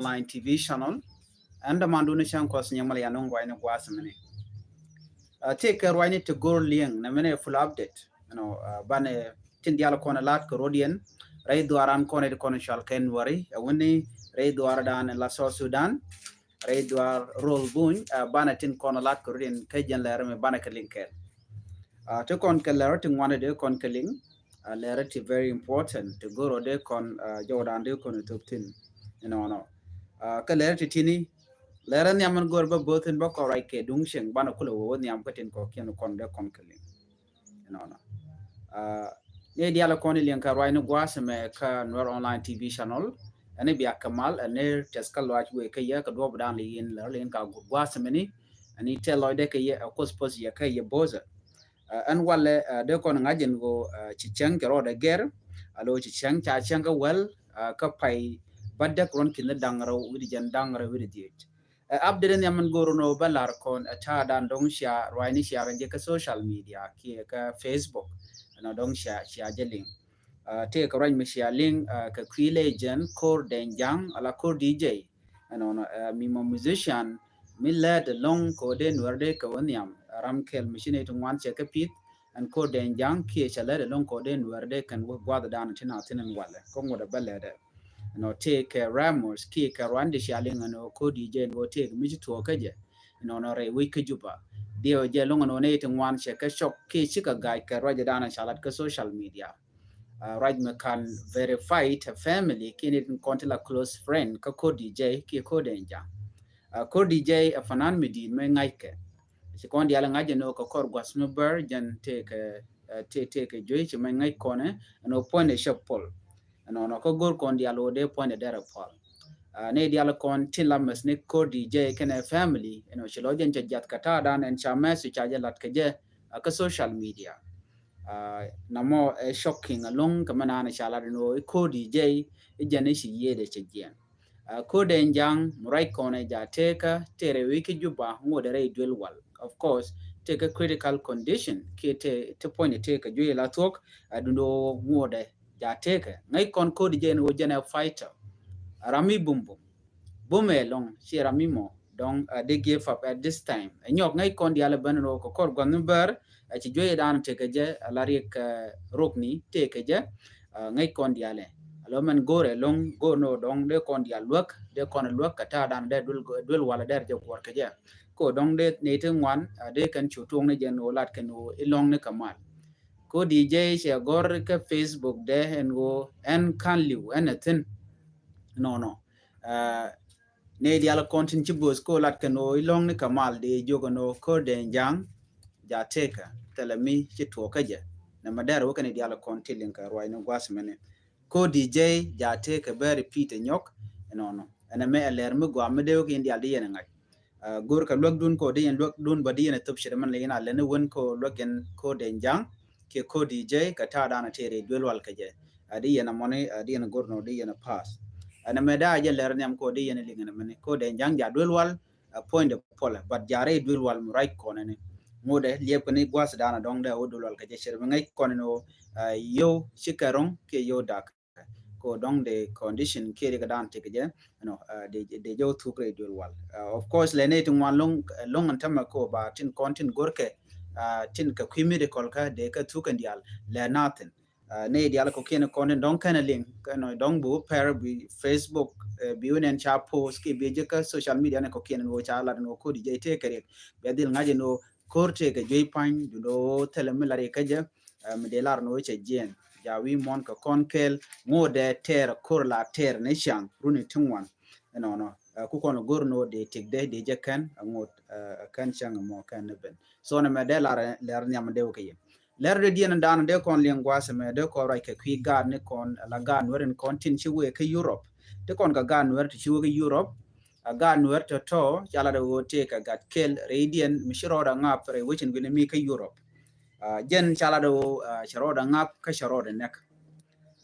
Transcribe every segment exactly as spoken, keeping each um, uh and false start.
Online T V channel. Ɛn dämandu ni cäŋ kuɔth nyɛ mal yan nuŋ ruacni gua̱a̱th mini. Tëëkɛ ruacni ti go̱r liŋ nɛ mini full update. Ɛnɔ banɛ tin dial kɔn lat kɛ rodiɛn rɛy dhuaran kɔn iti kɔn cual kɛn wari ɛ wini rɛy dhuaran dan la South Sudan. Rɛy dhuar rol buny banɛ tin kɔn lat kɛ rodiɛn kɛ jɛn lɛr mi banɛ kɛ liŋ kɛn. Ti kɔn kɛ lɛr ti ŋuan iti kɔn kɛ liŋ. Lɛr ti very important ti go̱r ɔ dee kɔn jɔwdan dee kɔn itop thin. Inɔnɔ kɛ lɛr ti tini lɛr nhiam min go̱r bä bo̱thin bä kɔn ruac kɛ duŋ cieŋ banɛ kulɛ wä wä nhiam kä tin kɔkiɛn kɔn dee kɔn kɛ liŋ. Inɔnɔ ni dial kɔn i liŋ kɛ ruac ni gua̱a̱th mɛ kä Nuer Online T V channel. Ɛn i bia kɛ mal ɛn ni tɛth kä luac wee kä yɛ kɛ duɔp dan li yin lɛr li yin ka gua̱a̱th mɛ ni. Ɛn i tɛ lɔcdɛ kɛ yɛ ɛ kuoth puɔth yɛ kä yɛ bo̱thɛ. Ɛn walɛ dee kɔn ŋa̱c ɛn ɣöö ci cäŋ kɛ rɔɔdɛ gɛr. Alo ci cäŋ ca cäŋ kä wäl kä pay bädäk ruɔ̱n ki̱n da̱ŋ rɛw wi̱cdɛ jɛn da̱ŋ rɛw wi̱cdɛ dhiec. Ɛ update nhiam min go̱r nɔ bä lar kɔn ɛ ta̱a̱ dan dɔ̱ŋ cia ruacni cia kɛ jɛ kä social media kiɛ kä Facebook. Ɛnɔ dɔ̱ŋ cia cia jɛ liŋ. Tëëkɛ ruac mi cia liŋ kɛ kui̱ ley jɛn Ko̱r Dɛny Ja̱ŋ ala Ko̱r D J. Ɛnɔnɔ mi mɔ musician mi lɛt ɛlɔ̱ŋ kɛ wä dee nuɛr dee kɛ wä nhiam ram kɛl mi ci nɛy ti ŋuan cɛ kä pith. Ɛn Ko̱r Dɛny Ja̱ŋ kiɛ cɛ lɛt ɛlɔ̱ŋ kɛ wä dee nuɛr dee kɛn wä gua̱th dan ti na thin ɛn walɛ kä ŋuɔt ɛ bä lɛt ɛ. Ɛnɔ tëëkɛ Ramos kiɛ kɛ ruan di cia liŋ ɛn wä Ko̱r D J ɛn wä tëëkɛ mi ci tuɔɔk kä jɛ. Ɛnɔnɔ rɛy wec kä Juba diɛw jɛ ɛlɔ̱ŋ ɛn wä nɛy ti ŋuan cɛ kä cɔk kiɛ cikɛ gac kɛ ruac ɛ dan ɛ ca lat kä social media. Ruac mi kan verify tɛ family kiɛ ni tin kɔn ti la close friend kä Ko̱r D J kiɛ Ko̱r Dɛny Ja̱ŋ. Ko̱r D J ɛ fanan mi di̱i̱t mi ŋa̱ckɛ. Ci kɔn dial ŋa̱c ɛn ɣöö kɛ kɔr gua̱th mi bär jɛn tëëkɛ tëëkɛ juey ci mɛn ŋäc kɔnɛ ɛn ɣöö puɔ̱nydɛ cɛ puɔl. Ɛnɔnɔ kä go̱r kɔn dial ɣöö dee puɔ̱nydɛ derɛ puɔl. Ni dial kɔn tin la mɛth ni Ko̱r D J kɛnɛ family ɛn ɣöö ci lɔ jɛn cɛ jiath kɛ ta̱a̱ dan ɛn ca mɛth ca jɛ lat kɛ jɛ kä social media. Namɔ ɛ shocking ɛlɔ̱ŋ kɛ mɛ naan ca lat ɛn ɣöö i̱ Ko̱r D J i̱ jɛn i̱ ci yiëëdɛ cɛ jiɛn. Ko̱r Dɛny Ja̱ŋ mi ruac kɔnɛ ja tekä tëë rɛy wec kä Juba ŋuɔdɛ rɛy duel wal. Of course tëë kä critical condition kiɛ tëë ti puɔ̱nyɛ tëë kɛ juey la thuɔ̱k. Dundo ŋuɔdɛ ja tekä ŋäc kɔn Ko̱r D J ni wä jɛn ɛ fighter. Ram mi bum bum bum ɛ lɔŋ ci ram mi mɔ dɔŋ di give up at this time. Ɛ nyɔk ŋäc kɔn dial ɛ ben ni wä kɛ kɔr gua̱n ni bär. Ɛ ci juey dan tëë kɛ jɛ ɛ la riɛk rukni tëë kɛ jɛ. Ŋäc kɔn dial ɛ alo mɛn go̱r ɛ lo̱ŋ go̱r ni wä dɔŋ dee kɔn dial luäk dee kɔn luäk kɛ ta̱a̱ dan dee duel walɛ dee rɛ jɛ guɔr kɛ jɛ. Ko dɔŋ dee ni ti ŋuan dee kɛn cu tuɔŋ ni jɛ ni wä lat kɛn wä ilɔŋ ni kɛ mal. Ko̱r D J cɛ gɔr kä Facebook dee ɛn wä ɛn kan liw ɛn ɛ thin. Nɔnɔ ni dial kɔn tin ci bo̱th ko lat kɛn wä ilɔŋ ni kɛ mal dee jiök ɛn wä Ko̱r Dɛny Ja̱ŋ. Ja tekä thilɛ mi ci tuɔɔk kä jɛ nɛ mɛ dɛr wä kɛn dial kɔn ti liŋ kɛ ruac ni gua̱th mɛni. Ko̱r D J ja tekä bɛ repeat ɛ nyɔk. Ɛnɔnɔ ɛn ɛmɛ ɛ lɛr mi gɔaa mi dee wä kɛ in dial di yɛn ɛ ŋa̱c. Go̱r kɛ luäk dun ko di yɛn luäk dun bä di yɛn ɛ thop ce̱t mɛn lɛ in a lɛn ɛ wän ko luäk yɛn Ko̱r Dɛny Ja̱ŋ kiɛ Ko̱r D J kɛ ta̱a̱ dan ɛ tëë rɛy duel wal kɛ jɛ. A di yɛn ɛ mɔni a di yɛn ɛ go̱r nɔ di yɛn ɛ pass. Ɛn ɛmɛ daa jɛ lɛr nhiam ko di yɛn ɛ liŋ ɛn ɛmɛni Ko̱r Dɛny Ja̱ŋ ja duel wal. Puɔ̱nydɛ puɔlɛ but jarɛ i̱ duel wal mi ruac kɔnɛ ni ŋuɔdɛ liɛp kɛ ni gua̱th dan a dɔŋ dɛ wä duel wal kɛ jɛ cɛr mi ŋäc kɔnɛ ni wä. Yio̱w cikɛ ro̱ŋ kiɛ yio̱w dak. Ko dɔŋ de condition kiɛ ri kɛ dan tik jɛ. Ɛnɔ de jɛ wä thuk rɛ i̱ duel wal. Of course lɛ ni ti ŋuan lo̱ŋ lo̱ŋ ɛn tämɛ ko ba tin kɔn tin go̱rkɛ. Tin kɛ kui̱ mi ri kɔl kä de kɛ thuk kɛn dial lɛ nothing. Ni dial kɔkiɛn kɔn tin dɔŋ kɛn a liŋ kɛn dɔŋ bi wä pɛr bi Facebook bi wä nɛn ca post ki bi jɛ kä social media ni kɔkiɛn ni wä ca lat ni wä Ko̱r D J tëë kɛ riɛk. Bia dhil ŋa̱c ni wä Ko̱r tëë kɛ juey pany du ni wä thilɛ mi lat riɛk kä jɛ. Mi dee lar ni wä cɛ jiɛn ja wi̱i̱ muɔ̱n kɛ kɔn kɛɛl ŋot dee tɛɛr Ko̱r la tɛɛr ni caŋ runi ti ŋuan. Ɛnɔnɔ ku kɔn go̱r ni wä dee tik dee dee jɛ kɛn a ŋot kɛn caŋ mɔ kɛn ni ben. So ni mɛ dee lar lɛr nhiam dee wä kɛ yɛ. Lɛr dee diɛn dan dee kɔn liɛŋ gua̱a̱th ɛmɛ dee kɔn ruac kɛ kui̱ gaat ni kɔn la gaat nuɛr in kɔn tin ci wee kä Europe. Ti kɔn kɛ gaat nuɛr ti ci wee kä Europe. A gaat nuɛr tɔ̱tɔ̱ ca lat ɛ ɣöö tëë kɛ gat kel rɛydiɛn mi ci rɔɔdɛ ŋa̱p rɛy wecin guini mi kä Europe. Jɛn ca lat ɛ ɣöö cɛ rɔɔdɛ ŋa̱p kä cɛ rɔɔdɛ nɛk.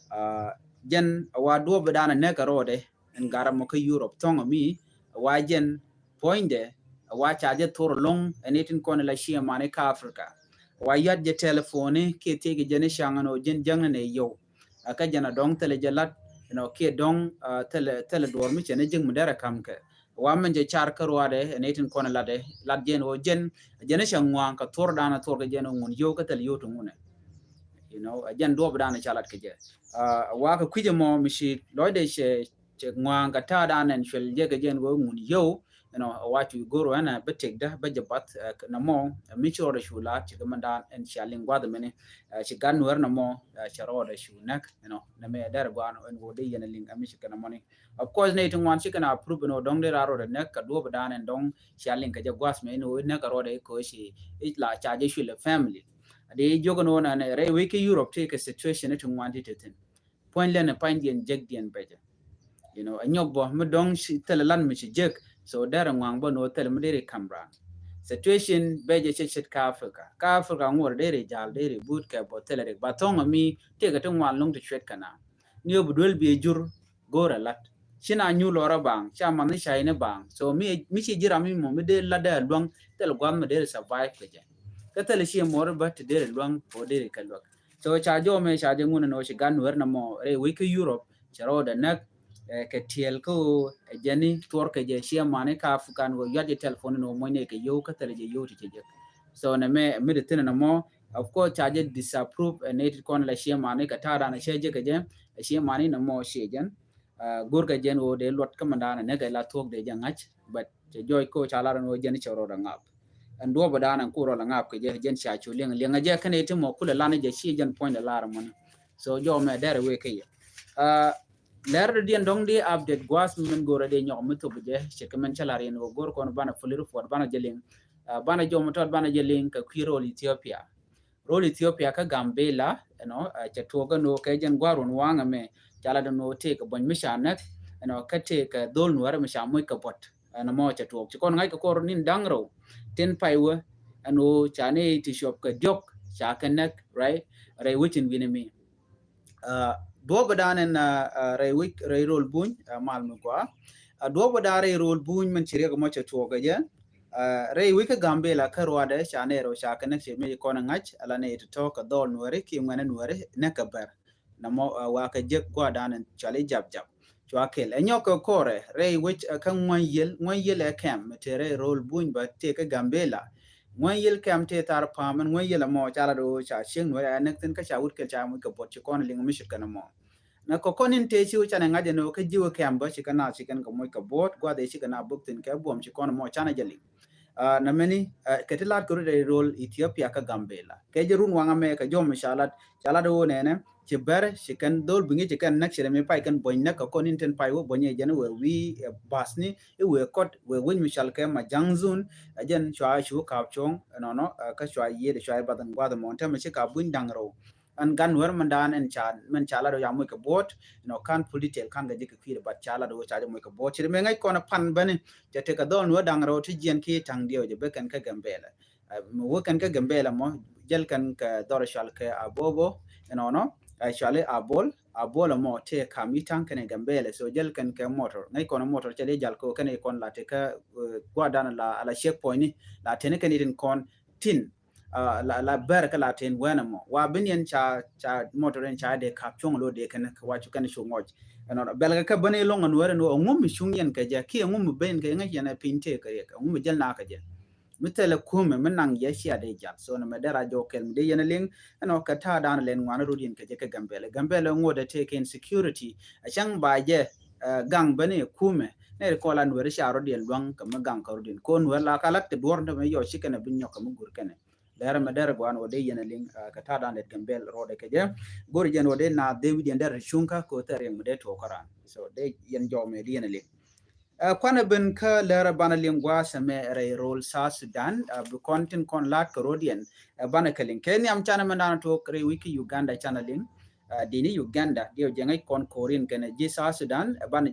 Jɛn a wa duɔ̱ɔ̱p bi dan ɛ nɛk kɛ rɔɔdɛ ɛn gat ɛmɔ kä Europe thɔ̱ŋ ɛmi a wa jɛn puɔ̱nydɛ a wa ca jɛ thor lo̱ŋ ɛn itin kɔn ila ciɛ mani kä Africa. A wa yuat jɛ telefoni kiɛ thiec kɛ jɛn i̱ caŋ ɛn ɣöö jɛn jäŋni nɛ yio̱w. A kä jɛn a dɔ̱ŋ thilɛ jɛ lat you know, kiɛ dɔ̱ŋ thilɛ, thilɛ duɔ̱ɔ̱r mi cɛ ni ji̱k mi derɛ ka̱m kɛ. Wa min jɛ car kä ruaadɛ ɛ nɛy tin kɔn latdɛ, lat jɛn ɣöö jɛn jɛn cɛ ŋua̱a̱ŋ kɛ thuɔ̱r da̱a̱n thuɔ̱r kɛ jɛn ɣöö ŋun yio̱w kä thil yio̱w ti ŋunɛ. You know, ɛ jɛn duɔ̱ɔ̱p da̱a̱n ca lat kɛ jɛ. Wa kɛ kui̱c ɛmɔ mi ci lɔcdɛ cɛ, cɛ ŋua̱a̱ŋ kɛ ta̱a̱ da̱a̱n ɛn cuɛl jɛ kɛ jɛn ɣöö ŋun yio̱w. You know, wa cu go̱r wɛn ɛ bä tëkdä bä jɛ bath nɔmɔ mi ci rɔɔdɛ cu la̱a̱t ci kɛ mɛn da̱a̱n ɛn cia liŋ gua̱th mɛni. Ci gat nuɛr nɔmɔ cɛ rɔɔdɛ cu näk, you know, nɛ mɛ dɛr gua̱a̱n ɛn wä dee yɛn liŋ ɛ mi ci kɛ nɔmɔni. Of course nɛ ti ŋuan ci kɛn a prove nɔ dɔŋ dee ra rɔɔdɛ näk kɛ duɔp da̱a̱n ɛn dɔŋ cia liŋ kɛ jɛ gua̱th mɛni wä näk kɛ rɔɔdɛ kɛ ci i̱ la ca jɛ cuil ɛ family. Dee jiök ɛn wä nɛ rɛy wec kä Europe ti kɛ situation ti ŋuan ti te thin. Puɔ̱ny lɛn ɛ pa̱nydiɛn jekdiɛn bɛcɛ. You know, ɛ nyɔk bɔ mi dɔ̱ŋ thilɛ lan mi ci jek. So derɛ ŋuaŋ bä ni wä thilɛ mi deri ka̱m raan. Situation bɛcɛ cɛ ce̱t kä Africa. Kä Africa ŋuɔr deri jal deri but kɛ bɔ thilɛ rik ba thɔ̱ŋ ami tëëkɛ ti ŋuan lo̱ŋ ti cuet kɛ na. Ni wä bi duel bi jur go̱rɛ lat. Ci na nyu lɔrä baŋ ca man ni ca ini baŋ. So mi, mi ci ji̱ ram mi mɔ mi dee lat dee luäŋ thilɛ gua̱th mi deri survive kɛ jɛ. Kä thilɛ ci mɔri bä ti deri luäŋ ko deri kɛ luäk. So ca jɔmɛ ca jɛ ŋun ɛn ɣöö ci gan nuɛr nɔmɔ rɛy wec kä Europe cɛ rɔɔdɛ näk kɛ tiɛɛl kä ɣöö ɛ jɛni thuɔr kɛ jɛ ciɛ mani ka African ɣöö yuat jɛ telephone ɛn ɣöö muɔ̱ny nɛ kɛ yio̱w kä thilɛ jɛ yio̱w ti cɛ jek. So nɛ mɛ mi di thin ɛn ɛmɔ, of course ca jɛ disapprove ɛ nɛy ti kɔn la ciɛ mani kɛ ta̱a̱ dan ɛ cɛ jek kɛ jɛ ɛ ciɛ mani nɔmɔ ciɛ jɛn. Go̱rkɛ jɛn ɣöö dee luɔt kä mɛn dan ɛ näk ɛ la thuɔ̱k dee jɛ ŋa̱c, but cɛ jɔɔc ko ca lar ɛn ɣöö jɛn cɛ rɔɔdɛ ŋa̱p. Ɛn duɔ̱ɔ̱p dan ɛn ku rɔɔdɛ ŋa̱p kɛ jɛ jɛn cia cu liŋ liŋ ɛ jɛ kɛn iti mɔ kulɛ lan ɛ jɛ ci jɛn puɔ̱nydɛ lar ɛmɔni. So jɔmɛ derɛ wee kä yɛ. Lɛr dɔ̱diɛn dɔ̱ŋ di update gua̱a̱th mi min go̱rɛ di nyɔk mi thop jɛ ci kɛ min cä lar yɛn wä go̱r kɔn banɛ full report banɛ jɛ liŋ. Banɛ jɔmɛ tɔt banɛ jɛ liŋ kɛ kui̱ ro̱l Ethiopia. Ro̱l Ethiopia kä Gambela, you know, cɛ tuɔɔk kä no̱o̱ kɛ jɛn gua̱a̱r wun waŋɛ mɛ ca la dɛ no̱o̱ tëëkɛ buɔ̱ny mi ca näk, you know, kä tëëkɛ dhol nuäärä mi ca moc kɛ buɔ̱t. Ɛn ɛmɔ cɛ tuɔɔk ci kɔn ŋa̱c kɛ kɔr ni̱n da̱ŋ rɛw tin pay wä ɛn ɣöö ca ni ti cuɔp kɛ diɔ̱k ca kɛ näk, right? Rɛy wecin wi̱ni mi duɔ̱ɔ̱p dan ɛn rɛy wec rɛy ro̱l buny mal mi gɔaa. Duɔ̱ɔ̱p dan rɛy ro̱l buny min ci riɛk ɛmɔ cɛ tuɔɔk kɛ jɛ. Rɛy wec kä Gambela kä ruadɛ ca ni rɛw ca kɛ näk ci mi kɔn ŋa̱c ala ni ti tɔ̱ kɛ dhɔl nuäri ki ŋuɛnɛ nuäri näk kɛ bɛr. Nɔmɔ wa kɛ jek gua̱a̱r dan ɛn cuali jap jap. Cua kɛl ɛ nyɔk kɛ kɔrɛ rɛy wec kä ŋuany yel, ŋuany yel ɛ kɛm mi te rɛy ro̱l buny bä te kä Gambela. Ŋuany yel kɛm te thar pa̱a̱m ɛn ŋuany yel ɛmɔ ca lat ɣöö ca cieŋ nuɛr ɛ näk thin kä ca wut kɛl ca moc kɛ buɔt ci kɔn liŋ mi cit kɛn ɛmɔ. Nɛ kɛ kɔn in te ci wä canɛ ŋa̱c ɛn ɣöö kä ji̱ wä kɛm bä ci kɛ na ci kɛn kɛ moc kɛ buɔt gua̱th ɛ ci kɛ na bök thin kɛ buɔm ci kɔn ɛmɔ canɛ jɛ liŋ. Nɛ mɛni kɛ ti lat kɛ rut ɛ ro̱l Ethiopia kä Gambela kɛ jɛ run waŋ amɛ kɛ jɔm ca lat ca lat ɣöö nɛnɛ ci bɛr ci kɛn dhol bi ŋi̱c ci kɛn näk ci rɛ mi pay kɛn buɔ̱ny näk kɛ kɔn in tin pay wä buɔ̱ny ɛ jɛn wee wi̱i̱ bathni i̱ wee kɔt wee wec mi cal kɛ ma jaŋ zun. Ɛ jɛn cua cu kaap cuɔ̱ŋ ɛnɔnɔ kä cua yiëëd cua i̱ bath ɛn gua̱th ɛmɔ ɛn tɛmɛ ci kaap buny da̱ŋ rɛw. Ɛn gan nuɛr mɛn daan ɛn ca mɛn ca lat ɣöö ca moc kɛ buɔ̱t. Ɛnɔ ka̱n full detail ka̱n kɛ jɛ kɛ kui̱dɛ but ca lat ɣöö ca jɛ moc kɛ buɔ̱t ci rɛ mi ŋäc kɔn ɛ pan bäni. Cɛ tekɛ dhɔl nuɛr da̱ŋ rɛw ti jiɛn ki ta̱ŋ diɛw jɛ bek kɛn kä Gambela. Mi wä kɛn kä Gambela mɔ jäl kɛn kɛ dhɔr cual kɛ Abobo ɛnɔnɔ. Cuali Abol, Abol ɛmɔ tëë kam i̱ ta̱ŋ kɛn ɛ Gambela so jäl kɛn kɛ motor ŋäc kɔn motor cɛ li jal kɛ wä kɛn i̱ kɔn la ti kä gua̱dan la ala check point ni la teni kɛn i̱ tin kɔn tin. La bɛr kä la ten wɛn ɛmɔ wa ben yɛn ca ca motor in ca dee kap cuŋ lo dee kɛn kɛ wa cu kɛn cu ŋɔc. Ɛnɔ bɛl kɛ kɛ ben iloŋ ɛn wɛr ɛn wɛ ɛŋu mi cuŋ yɛn kɛ jɛ ki ɛŋu mi ben kɛ ŋäc yɛn ɛ piny tëë kɛ riɛk ɛŋu mi jäl na kɛ jɛ. Mi thɛlɛ kumɛ mi naŋ yɛ cia dee jal so nɛ mɛ dee ra jɔk kɛl mi dee yɛn ɛ liŋ. Ɛnɔ kɛ ta̱a̱ da̱a̱n lɛn ŋuan rut yɛn kɛ jɛ kɛ Gambela Gambela ŋuɔt ɛ tëë kɛ insecurity. Ɛ cäŋ ba jɛ gaŋ bäni kumɛ nɛ ri kɔla nuɛri ca rot yɛn luaŋ kɛ mi gaŋ kɛ rut yɛn ko nuɛr la ka lat kɛ duɔr nɛ mɛ yɔ ci kɛnɛ bi nyɔk kɛ mi gur kɛnɛ. Lɛr mɛ dɛr guan wä dee yɛn a liŋ kɛ ta̱a̱ dan det Gambela rɔɔdɛ kɛ jɛ. Go̱r jɛn wä dee na dee wi̱diɛn dɛr cuŋ kä ko thɛr yɛn mɛ dee tuɔk kä ran so dee yɛn jɔmɛ dee yɛn a liŋ. Kuanɛ ben kä lɛr banɛ liŋ gua̱a̱th ɛmɛ rɛy ro̱l South Sudan bi kɔn tin kɔn la̱t kɛ rɔɔd yɛn. Banɛ kɛ liŋ kɛ nhiam canɛ mɛ dan tuɔk rɛy wi̱c kä Uganda canɛ liŋ. Dini Uganda diɛw jɛ ŋäc kɔn korin kɛnɛ ji̱ South Sudan ɛ banɛ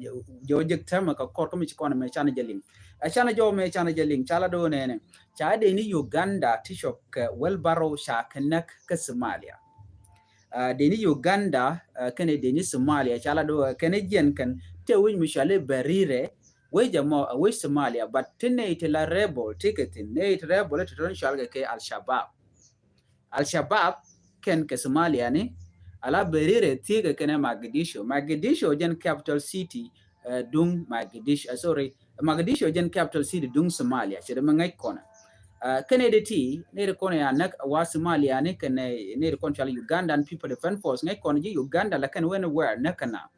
jɛ wä jek tɛmɛ kɛ kɔr kä mi ci kɔn mɛ canɛ jɛ liŋ. Ɛ canɛ jɛ wä mɛ canɛ jɛ liŋ ca la do̱ nɛnɛ ca dini Uganda ti cɔk kɛ wheelbarrow ca kɛ näk kä Somalia. Dini Uganda kɛnɛ dini Somalia ca la do̱ kɛnɛ jiɛn kɛn tɛ wi̱c mi cɔali bɛrirɛ. Wec ɛmɔ ɛ wec Somalia but ti nɛy ti la rebel ti kɛ thin nɛy ti rebel ti tɔn cɔal kɛ kɛ Al-Shabaab. Al-Shabaab kɛn kɛ Somalia ni Ala Berire thiekɛ kɛnɛ Mogadishu. Mogadishu jɛn capital city, eh, duŋ Mogadishu, eh, sorry, Mogadishu jɛn capital city duŋ Somalia, ce̱t mi ŋäc kɔnɛ. Eh, kɛnɛ di ti, nɛy ti kɔn ya näk wa Somalia ni kɛnɛ nɛy ti kɔn cɔal Ugandan People Defense Force, ŋäc kɔnɛ ji̱ Uganda la kɛn wen where näk kɛn a.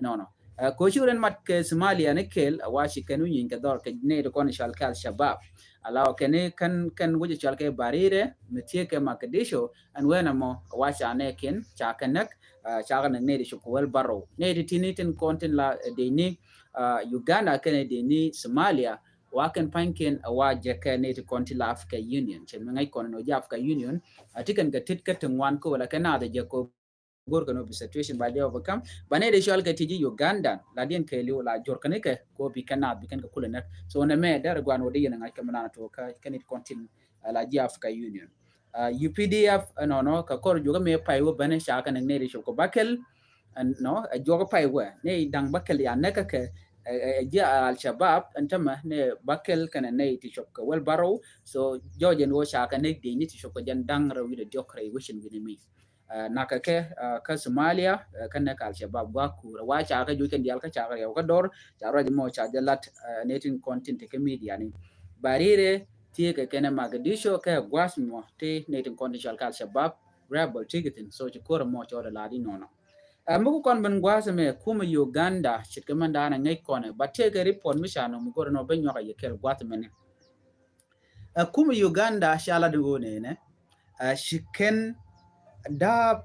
Nɔnɔ. Eh, ko ci ren mat kɛ Somalia ni kɛl, a wa ci kɛn wi̱ny kɛ dhɔr kɛ nɛy ti kɔn cɔal kɛ Al-Shabaab. Ala wä kɛn kɛn, kɛn wec cɔal kɛ Barire, mi thiekɛ Mogadishu, ɛn wen ɛmɔ, a wa ca nɛ kɛn, ca kɛ näk, eh, ca kɛ näk nɛy ti cop kɛ wheelbarrow. Nɛy ti ti ni tin kɔn tin la, eh, dee ni, eh, Uganda kɛnɛ dee ni Somalia, wa kɛn pa̱ny kɛn, a wa jɛ kɛ nɛy ti kɔn ti la Africa Union. Ce̱t mi ŋäc kɔn nɔ ji̱ Africa Union, a ti kɛn kɛ tit kä ti ŋuan ko la kɛ naath jɛ ko go̱r kɛ nɔ bi situation ba dee overcome. Ba nɛy dee cɔal kɛ ti ji̱ Ugandan, la diɛn kɛ liw la jor kɛn kɛ, ko bi kɛn naath bi kɛn kɛ kulɛ näk. So nɛ mɛ, dee rɛ guan wä dee yɛn ŋa̱c kɛ mi naan tuɔ kä, kɛn it kɔn tin, eh, la ji̱ Africa Union. Eh, U P D F, eh, nɔnɔ, kɛ kɔr juɔkä mɛ pay wä bänɛ ca kɛ näk nɛy dee cop kɛ bäkɛl, ɛn, nɔ, ɛ juɔkä pay wä, nɛy da̱ŋ bäkɛl ya näk kɛ, eh, eh, ji̱ Al-Shabaab, ɛn tämɛ, nɛ bäkɛl kɛnɛ nɛy ti cop kɛ wheelbarrow. So, jɔɔc ɛn wä ca kɛ näk dee ni ti cop kɛ jɛn da̱ŋ rɛw wi̱dɛ diɔk rɛy wecin wi̱ni mi. Eh, nakä kɛ, eh, kä Somalia, eh, kä näk Al-Shabaab gua̱a̱k kuurä. Wa ca kɛ juɔc kɛn diaal kä ca kɛ riɛw kä dɔr, ca ruac mɔ ca jɛ lat, eh, nɛy tin kɔn tin te kä media ni. Barire, thiekɛ kɛnɛ Mogadishu kɛ gua̱a̱th mɔ ti nɛy tin kɔn tin cɔal kɛ Al-Shabaab rebel ti kɛ thi̱n. So ci ko̱rä mɔ cɔɔdɛ lat inɔnɔ. Eh, mi ku kɔn ben gua̱a̱th mɛ kumɛ Uganda, ce̱tkɛ mɛn da̱a̱n ɛ ŋäc kɔnɛ, ba tekɛ report mi ca nɔ mi go̱rɛ nɔ ben nyuak a yɛ kɛl gua̱a̱th mɛnɛ. Eh, kumɛ Uganda ca lat in ɣöö nɛnɛ, eh, ci kɛn da̱a̱p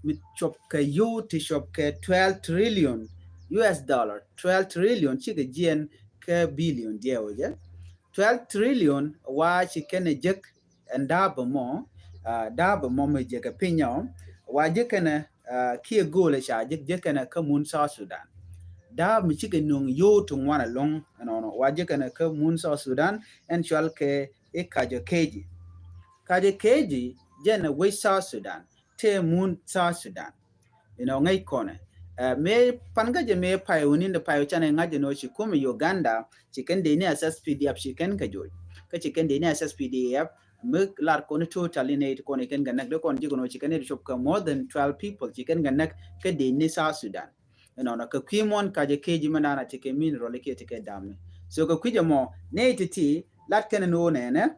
mi cop kɛ yio̱w ti cop kɛ twelve trillion U S dollar, twelve trillion cikɛ jiɛn kä billion diɛw jɛ. Twelve trillion wa ci kɛn ɛ jek ɛn da̱a̱p ɛmɔ, ah, da̱a̱p ɛmɔ mi jek ɛ piny ɔ, wa jek kɛn ɛ, ah, kiɛ go̱o̱l ɛ ca jek, jek kɛn ɛ kä mun South Sudan. Da̱a̱p mi cikɛ nuŋ yio̱w ti ŋuan ɛlɔ̱ŋ ɛnɔnɔ, wa jek kɛn ɛ kä mun South Sudan, ɛn cɔal kɛ i̱ Kajo Keji. Kajo Keji jɛn ɛ wec South Sudan, tëë mun South Sudan. Inɔ ŋäc kɔnɛ. Eh, mëë pan kä jɛ mëë pay wä ni̱n dee pay wä canɛ ŋa̱c jɛ nɔ ci kumɛ Uganda, ci kɛn dee ni S S P D F ci kɛn kɛ joc. Kä ci kɛn dee ni S S P D F, mi lar kɔn totally nɛy ti kɔn kɛn kɛ näk dee kɔn ji̱ kɔn ci kɛn dee cop kɛ more than twelve people ci kɛn kɛ näk kä dee ni South Sudan. Inɔnɔ kɛ kui̱ muɔ̱n Kajo Keji mɛ nana ti kɛ mineral kiɛ ti kɛ da̱a̱m ni. So kɛ kui̱ jɛ mɔ, nɛy ti ti, lat kɛn ni wä nɛnɛ,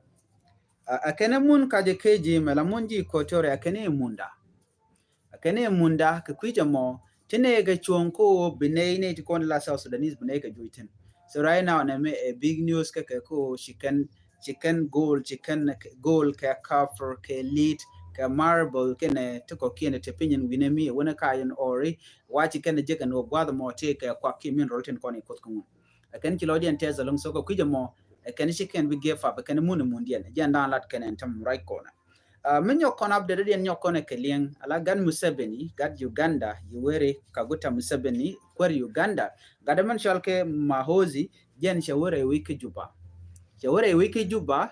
a, a kɛn mun Kajo Keji mɛ la mun ji̱ Equatoria kɛn munda. A kɛn munda kɛ kui̱ jɛ mɔ, ti nɛy kɛ cuɔ̱ŋ ko bi nɛy nɛy ti kɔn la South Sudanese bi nɛy kɛ juɔc thi̱n. So right now nɛ mɛ ɛ big news kɛ kɛ ko ci kɛn, ci kɛn gold, ci kɛn gold kɛ copper kɛ lead kɛ marble kɛnɛ ti kɔ kiɛn ti piny in wi̱nɛ mi wänɛ ka in ori, wa ci kɛn jek ɛn wä gua̱th mɔ ti kɛ kuak kiɛ mineral tin kɔn i kuoth kä ŋun. Ɛ kɛn ci lɔcdiɛn tɛth ɛlɔ̱ŋ, so kɛ kui̱c ɛmɔ, ɛ kɛn ci kɛn bi give up, ɛ kɛn mun ɛ mundiɛn, ɛ jɛn da̱a̱n lat kɛn ɛn täm ruac kɔnɛ. Ah, mi nyɔk kɔn update diɛn nyɔk kɔn ɛ kɛ liɛŋ, ala gat Museveni, gat Uganda, Yoweri Kaguta Museveni, kuäär Uganda, gat ɛmɛn cɔal kɛ Muhoozi, jɛn cɛ wä rɛy wec kä Juba. Cɛ wä rɛy wec kä Juba,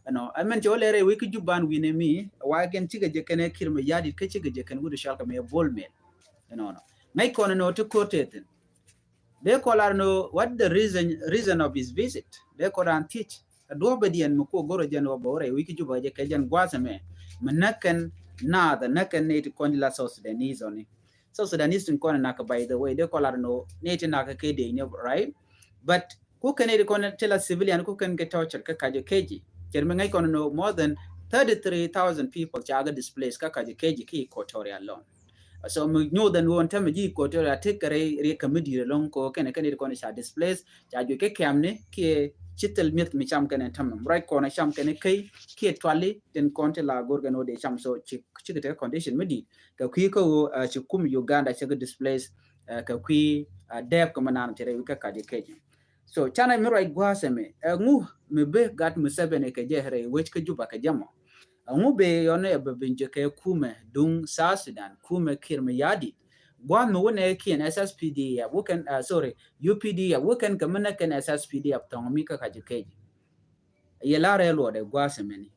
ɛnɔ, ɛmɛn cɛ wä lɛ rɛy wec kä Juba ɛn wi̱nɛ mi, wa kɛn cikɛ jɛ kɛn ɛ Kiir Mayardit kä cikɛ jɛ kɛn wut cɔal kɛ mɛ Bol Mel. Ɛnɔnɔ. Ŋäc kɔn ɛnɔ ti ko̱r tëë thi̱n. Dee kɔ lar ni what the reason, reason of his visit. Dee kɔ ran thiec. A duɔ̱ɔ̱p bɛ diɛn mi kuɔ go̱rɔ jɛn wä bɛ wä rɛy wec kä Juba jɛ kɛ jɛn gua̱a̱th ɛmɛ. Mi näk kɛn naath, näk kɛn nɛy ti kɔn di la South Sudanese ɔni. South Sudanese tin kɔn nak, by the way, dee kɔ lar ni nɛy ti nak kɛ dee ni, right? But ku kɛn nɛy ti kɔn ti la civilian ku kɛn kɛ torture kä Kajo Keji. Cɛr mi ŋäc kɔn ni more than thirty-three thousand people ca kɛ displace kä Kajo Keji ki Equatoria alone. So mi nyuuth ɛn ɣöö ɛn tämɛ ji̱ Equatoria tekɛ rɛy riɛk kɛ mi di̱i̱t ɛlɔ̱ŋ kɛ ɣöö kɛnɛ kɛn it kɔn ca displace, ca juɔc kä kɛ̈mni kiɛ ci thil mi̱eth mi cam kɛn ɛn tämɛ. Ruac kɔn cam kɛn key kiɛ tuali tin kɔn ti la go̱r kɛn ɣöö dee cam, so ci, cikɛ tekɛ condition mi di̱i̱t. Kɛ kui̱ kä ɣöö, ah, ci kum Uganda cɛ kɛ displace, ah, kɛ kui̱, ah, dɛɛp kɛ mi naan ti rɛy wi̱c kä Kajo Keji. So canɛ mi ruac gua̱a̱th ɛmɛ, ɛŋu mi bi gat Museveni kɛ jɛ rɛy wec kä Juba kɛ jɛ mɔ? Ɛŋu bɛ yɔn ɛ bɛ ben jɛ kɛ kumɛ duŋ South Sudan, kumɛ Kiir Mayardit? Gua̱a̱th mi wä nɛ kiɛn S S P D F, wä kɛn, ah, sorry, U P D F, wä kɛn kɛ mi nɛ kɛn S S P D F thɔŋ mi kä Kajo Keji. Yɛ la rɛl wä dɛ gua̱a̱th ɛmɛni.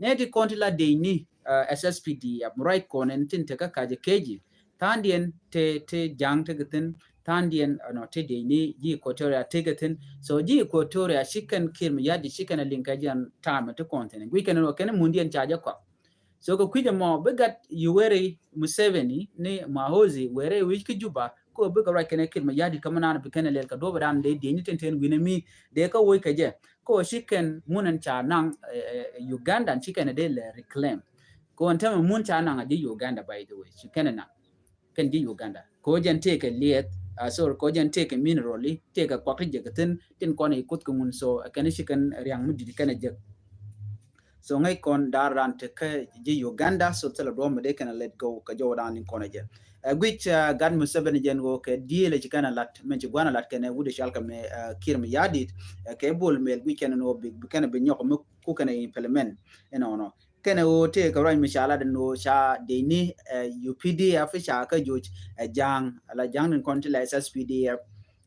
Nɛ ti kɔn ti la dee ni, ah, S S P D F, ruac kɔn ɛn tin te kä Kajo Keji. Tha̱a̱ŋdiɛn te, te ja̱a̱ŋ tekɛ thi̱n, tha̱a̱ŋdiɛn, ɛnɔ, te dee ni ji̱ Equatoria tekɛ thi̱n. So ji̱ Equatoria ci kɛn Kiir Mayardit ci kɛn a liŋ kɛ jɛn ta̱a̱mɛ ti kɔn thi̱n. Guic kɛn ɛnɔ kɛn mundiɛn ca jɛ kɔak. So kɛ kui̱c ɛmɔ bi gat Yoweri Museveni ni Muhoozi wëë rɛy wec kä Juba, kɛ ɣöö bikɛ ruac kɛnɛ Kiir Mayardit kä mi naan bi kɛnɛ lɛl kɛ duɔ̱ɔ̱p dan dee dieny ni tɛn tɛn wi̱nɛ mi dee kä woc kɛ jɛ. Kɛ ɣöö ci kɛn mun ɛn ca naŋ, eh, eh, Uganda ci kɛn dee lɛ reclaim. Kɛ ɣöö ɛn tämɛ mun ca naŋ a ji̱ Uganda, by the way, ci kɛn naŋ kɛn ji̱ Uganda. Kɛ ɣöö jɛn tëëkɛ liɛth, ah, sorry, kɛ ɣöö jɛn tëëkɛ mineral, tëëkɛ kuak ti jek thi̱n, tin kɔn i̱ kuoth kɛ ŋun, so, eh, kɛn ci kɛn ria̱ŋ mi di̱t kɛn jek. So ŋäc kɔn daar ran te kä ji̱ Uganda, so thilɛ duɔ̱ɔ̱p mi dee kɛn let go kɛ jɔw dan liŋ kɔn jɛ. Eh, guic, eh, gat Museveni jɛn ɣöö kɛ deal ci kɛn lat, min ci gua̱n lat kɛnɛ wut i̱ cal kɛ mɛ, eh, Kiir Mayardit, eh, kɛ Bol Mel guic kɛn ni ɣöö bi, bi kɛn bi nyɔk mi ku kɛn implement. Inɔnɔ. Kɛnɛ ɣöö tëëkɛ ruac mi ca lat ɛn ɣöö ca dee ni, eh, U P D F ca kä joc, eh, Ja̱a̱ŋ, ala Ja̱a̱ŋ ni kɔn ti la S S P D F.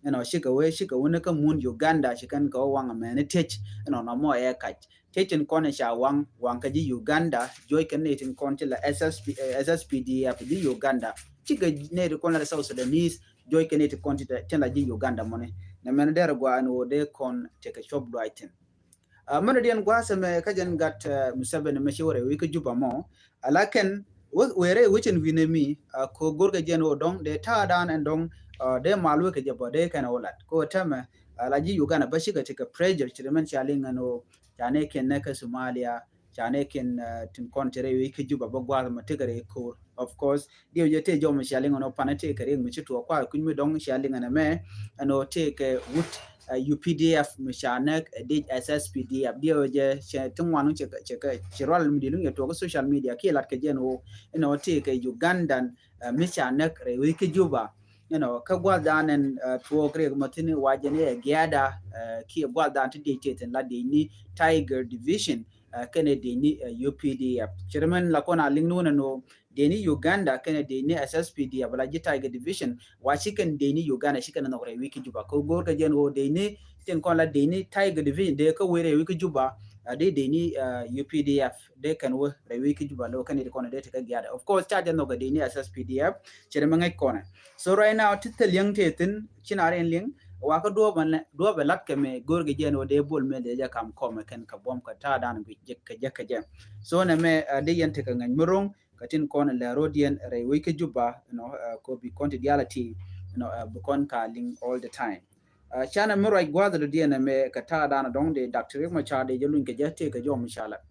Ɛnɔ cikɛ wee, cikɛ wee ni kä mun Uganda, ci kɛn kɛ wee waŋ amɛni tëc, ɛnɔ nɔmɔ ɛ kac. Tëc tin kɔn ca waŋ, waŋ kä ji̱ Uganda, joc kɛ ni tin kɔn ti la S S P, eh, S S P D F ji̱ Uganda. Cikɛ ni tin kɔn la South Sudanese, joc kɛ ni tin kɔn ti, tin la ji̱ Uganda mɔni. Nɛ mɛn dɛr gua ɛn ɣöö dee kɔn tekɛ cuɔp duac thi̱n. Ah, mɛn diɛn gua̱a̱th ɛmɛ kä jɛn gat, ah, Museveni mɛ ci wä rɛy wec kä Juba mɔ. Ala kɛn wä, wëë rɛy wec ɛn wi̱nɛ mi, ah, kɛ ɣöö go̱rkɛ jɛn ɣöö dɔ̱ŋ dee ta̱a̱ dan ɛn dɔ̱ŋ, ah, dee mal wek kɛ jɛ bä dee kɛn ɣöö lat. Kɛ ɣöö tɛmɛ, ah, la ji̱ Uganda bä cikɛ tekɛ pressure ci ri mɛn cia liŋ ɛn ɣöö ca nɛ kiɛn nɛ kä Somalia, ca nɛ kiɛn, ah, tin kɔn ti rɛy wec kä Juba bä gua̱a̱th mɔ tekɛ rɛy ko̱r. Of course, diɛw jɛ tëë jɔw mi cia liŋ ɛn ɔ panɛ tëë kɛ riɛk mi ci tuɔɔk kua̱r kui̱ny mi dɔ̱ŋ cia liŋ ɛn ɛmɛ ɛn ɔ tëë kɛ wut, eh, U P D F mi ca näk, eh, dic S S P D F. Diɛw jɛ cɛ ti ŋuan cɛ kɛ, cɛ kɛ, ci rual mi di̱i̱t luŋ yɛ tuɔɔk kä social media kiɛ lat kɛ jɛn ɣöö ɛn ɔ tëë kɛ Ugandan, eh, mi ca näk rɛy wec kä Juba. Ɛn ɔ kä gua̱th dan ɛn, eh, tuɔɔk riɛk mɔ thi̱n wa jɛn ɛ giada, eh, kiɛ gua̱th dan ti diec tëë thi̱n la diec ni Tiger Division, eh, kɛnɛ diec ni, eh, U P D F. Ci ri mɛn la kɔn a liŋ ni wun ɛn ɣöö dee ni Uganda kɛnɛ dee ni S S P D F ala ji̱ Tiger Division, wa ci kɛn dee ni Uganda ci kɛn nhɔk rɛy wec kä Juba. Kɛ go̱o̱r kɛ jɛn ɣöö dee ni tin kɔn la dee ni Tiger Division dee kä wec rɛy wec kä Juba, a dee dee ni, uh, U P D F dee kɛn wä rɛy wec kä Juba lo kɛn it kɔn dee tekɛ giada. Of course, ca jɛ nhɔk dee ni S S P D F, cɛ dee mɛ ŋäc kɔnɛ. So right now, ti thil yäŋ tëë thi̱n, ci na rin liŋ, wa kä duɔ̱ɔ̱p ɛ lat kɛ mɛ go̱o̱r kɛ jɛn ɣöö dee Bol Mel dee jɛ kam kɔmɛ kɛn kɛ buɔ̱m kɛ ta̱a̱ dan guic jɛ kɛ jɛ kɛ jɛ. So nɛ mɛ, uh, dee yɛn tekɛ ŋäc mi ro̱ŋ, kä tin kɔn lɛ ro̱diɛn rɛy wec kä Juba, you know, uh, kɔ bi kɔn ti diality, you know, uh, bi kɔn ka liŋ all the time. Uh, canɛ mi ruac gua̱th lɔ diɛn ɛmɛ kɛ ta̱a̱ dan dɔ̱ŋ dee Doctor Riek Machar dee jɛ luny kɛ jɛ tëë kɛ jɔw mi ca lat.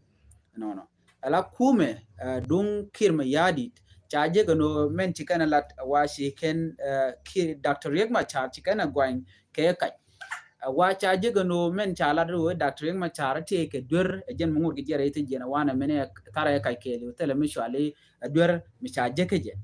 Nɔnɔ. Ala kumɛ, uh, duŋ Kiir Mayardit, ca jek ɛn ɣöö mɛn ci kɛn lat wa ci kɛn, uh, Kiir, Doctor Riek Machar ci kɛn ɛ guany kɛ kac. Ɛ wa ca jek ɛn ɣöö mɛn ca lat ɣöö Doctor Riek Machar tëë kɛ duer ɛ jɛn mi ŋot kɛ jiɛn rɛy thi̱n jiɛn ɛ wanɛ mɛn ɛ tharɛ ɛ kac kɛɛliw thilɛ mi cuali ɛ duer mi ca jek kä jɛ.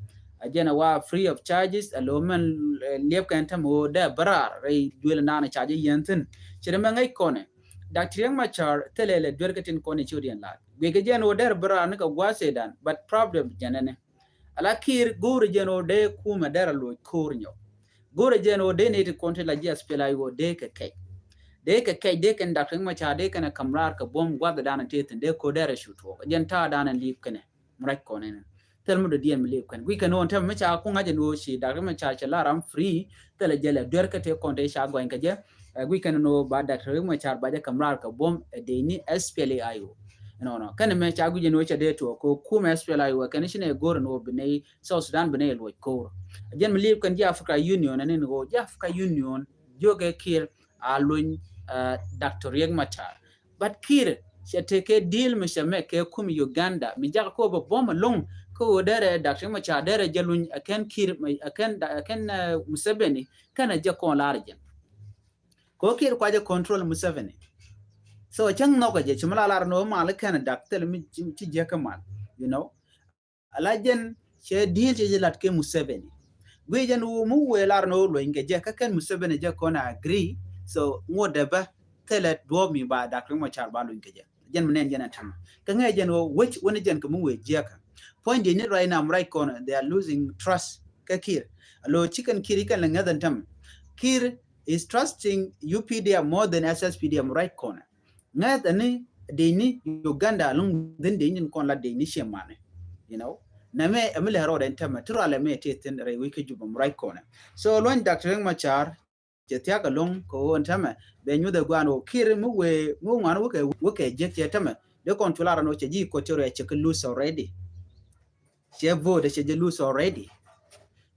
Ɛ jɛn ɛ wa free of charges, ɛ lo̱ mɛn, eh, liɛp kɛn tɛm ɣöö dee bä raar rɛy duel naan ca jɛ yɛn thi̱n. Ci ri mɛ ŋäc kɔnɛ. Doctor Riek Machar thilɛ lɛ duer kä tin kɔn i̱ ci ɣöö diɛn lat. Guic kɛ jɛn ɣöö dee bä raar ni kɛ gua̱a̱th Sudan, but problem jɛn ɛnɛ. Ala Kiir go̱o̱rɛ jɛn ɣöö dee kumɛ derɛ loc ko̱r nyɔk. Go̱o̱rɛ jɛn ɣöö dee nɛy ti kɔn ti la ji̱ S P L A I O dee kɛ kɛc. Dee kɛ kɛc, dee kɛn Doctor Riek Machar, dee kɛn ɛ ka̱m raar kɛ buɔ̱m gua̱th dan tëë thi̱n, dee ko̱r derɛ cu tuɔɔk. Jɛn ta̱a̱ dan li̱i̱p kɛnɛ. Mi ruac kɔn ɛnɛ. Thil mi dɔ̱diɛn mi li̱i̱p kɛn. Guic kɛn ɣöö ɛn tɛmɛ mi ca kuŋ ŋa̱c ɛn ɣöö ci Doctor Riek Machar cɛ la ram free. Thilɛ jɛ lɛ duer kä tëë kɔn tëë ca gɔany kɛ jɛ. Ɛ guic kɛn ɛn ɣöö ba Doctor Riek Machar ba jɛ ka̱m raar kɛ buɔ̱m ɛ dee ni S P L A I O. Nɔnɔ. Kɛn ɛmɛ ca guic ɛn ɣöö cɛ dee tuɔɔk kɛ kumɛ S P L A I O kɛn ci nɛ go̱o̱r ɛn ɣöö bi nɛy South Sudan bi nɛy luɔc ko̱r. Jɛn mi li̱i̱p kɛn ji̱ Africa Union ɛn ɛn ɣöö ji̱ Africa Union jiök ɛ Kiir a luny, uh, Doctor Riek Machar. But Kiir cɛ tekɛ deal mi cɛ mɛ kɛ kum Uganda mi jakä kɔ bɛ buɔ̱m ɛlɔ̱ŋ kä ɣöö derɛ Doctor Riek Machar derɛ jɛ luny ɛ kɛn Kiir, ɛ kɛn, ɛ kɛn, uh, Museveni kɛn ɛ jɛ kɔn lar jɛn. Kɛ ɣöö Kiir kua jɛ control Museveni. So cäŋ nhɔkɛ jɛ ci mi la lar ni ɣöö mal kɛn dak thil mi ci, ci jiäkä mal, you know. Ala jɛn cɛ deal cɛ jɛ lat kɛ Museveni. Guic jɛn ɣöö mi wëë lar ni ɣöö luɔ̱ny kɛ jɛ kä kɛn Museveni jɛ kɔn agree. So ŋot dɛ bä thilɛ duɔ̱ɔ̱p mi ba Doctor Riek Machar ba luɔ̱ny kɛ jɛ. Jɛn mi nɛn jɛn ɛ tɛmɛ. Kä ŋɛ jɛn ɣöö wec wä ni jɛn kɛ mi wëë jiäkä. Point dee ni right now, right kɔn, they are losing trust kä Kiir. Alo ci kɛn Kiir ikɛn lɛ ŋäth ɛn tɛmɛ. Kiir is trusting U P D F more than S S P D F right kɔn. Ŋäth ɛn ni dee ni Uganda ɛlɔ̱ŋ dhin dee ni kɔn la dee ni ciɛ manɛ. You know, nɛmɛ ɛmi lɛ rɔɔdɛ ɛn tɛmɛ ti rualɛ mɛ tëë thi̱n rɛy wec kä Juba mi ruac kɔnɛ. So luɔny Doctor Riek Machar cɛ thia̱k ɛlɔ̱ŋ kɛ ɣöö ɛn tɛmɛ bɛ nyuth ɛ gua̱a̱n ɣöö Kiir mi wëë, mi wëë ŋuan wä kɛ, wä kɛ jiäk cɛ tɛmɛ dee kɔn cu lar ɛn ɣöö cɛ ji̱ Equatoria cɛ kɛ lose already. cɛ vote cɛ jɛ lose already.